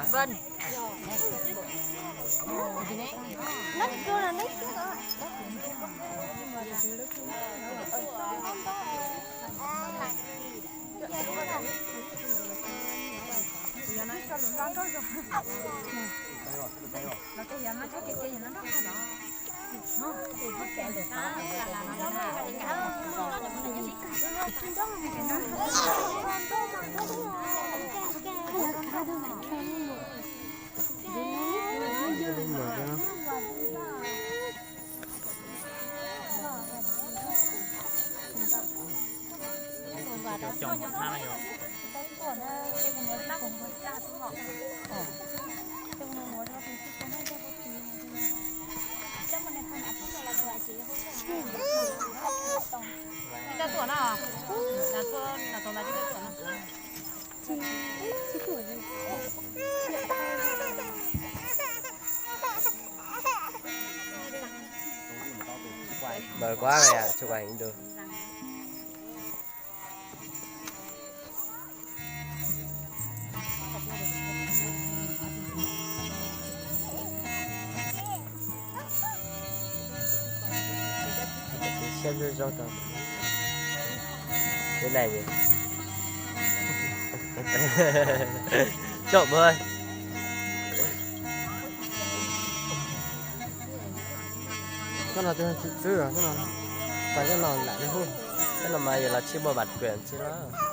Vân. Mờ quá rồi à, chụp ảnh được. Siab zoo zoo rau. Thế này nhỉ? Trộm thôi. Coj no twb tsis txwb, coj no, coj no lam li hub. Coj no mas yog los tsis muaj bản quyền tsis los.